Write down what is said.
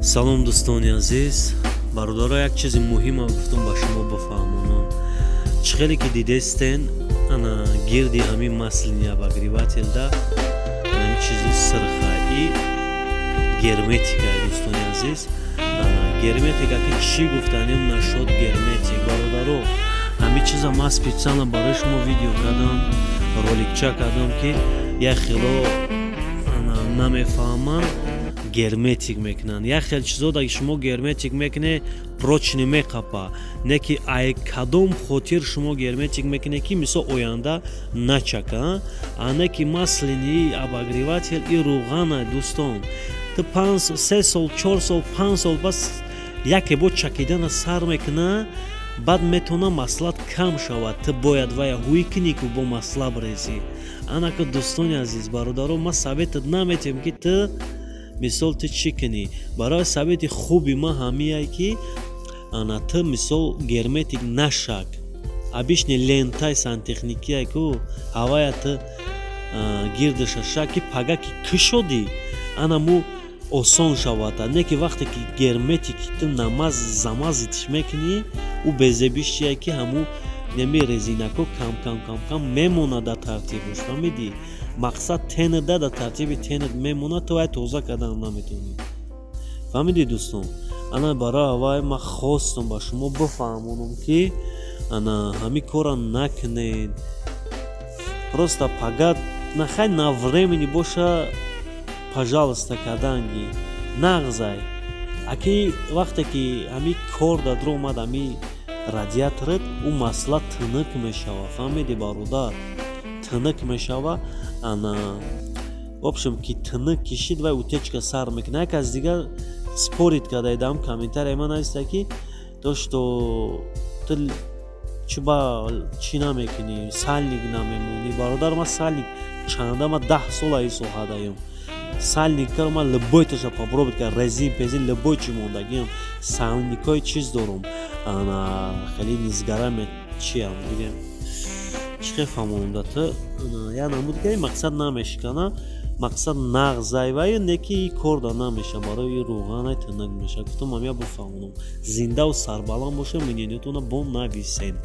Салом, дӯстони азиз, бародаро. Як чизи муҳима гуфтум ба шумо бифаҳмонам. Чӣ хеле ки дидестен, ана гирди ҳамин масляный обогреватель да ҳамин чизи сирха и герметика. Дӯстони азиз, герметика ки чӣ гуфтанем нашуд. Герметик, бародаро, ҳамин чиза ман специально барои шумо видео кардам, роликча кардам, ки як хело намефаҳманд, герметик мекунанд. Як хел чизо ки шумо герметик мекунед, прочный меқапа, не ки ай кадом хотир шумо герметик мекунед, ки мисол оянда начака, а не ки масляный обогреватель и руғана. Дӯстон, ту 3 сол, 4 сол, 5 сол пас яке бо чакидана сар мекуна, баъд метавона маслат кам шавад. Ту бояд вая ҳуй кунӣ, ку бо масла брезӣ. Анака, дӯстони азиз, бародаро, ман совет ат наметиҳам, ки ту мисол ту чӣ кунӣ. Барои совет и хуби ман ҳамияй, ки ана ту мисол герметик нашак, обычный лентай сантехникия ку ҳавая ту гирдиша шак, ки пага ки кушодӣ, ана му осон шавад. Не ки вақте ки герметики ту намаз замазить ш мекунӣ, ӯ безебиш чия, ки ҳамун неми резинако кам кам кам кам мемонад дар тартибаш. Фаҳмидӣ? Мақсад тенеда дар тартиби тенет мемонад, ту вай тоза кардан наметавонӣ. Фаҳмидӣ, дӯстон? Ана барои аввай ман хостам ба шумо бифаҳмонам, ки ана ҳамин корра накунед. Просто пага нахай на времени боша, пожалуйста, карданги нағзай. Аки вақте ки ҳамин кор дар омад, ҳамин радиаторат, ӯ масла тинук мешава. Фаҳмиди, бародар? Тинук мешава. Ана, в общем, ки тинук кишид, вай утечка сар мекунад. Як аз дигар спорить кардаидам, комментария ман нависта, ки то что ту чӣ ба чӣ намекунӣ, сальник намемонӣ. Бародар, ман сальник чанда, ман 10 сола ин соҳадаём. Сальник ка ман любой таша попробовать кар, резин пезин, любой чӣ мондагиам, сальникҳои чиз дорум. Ана хеле низгараме чиам дигем, чӣ хел фаҳмонда ту, я намуд ки мақсад намешикана, мақсад нағзайваю, не ки и корда намеша, барои рӯғанай тинак меша. Гуфтам, ам я бифаҳмонам. Зиндаву сарбаланд боша, мнение тона бо нависен.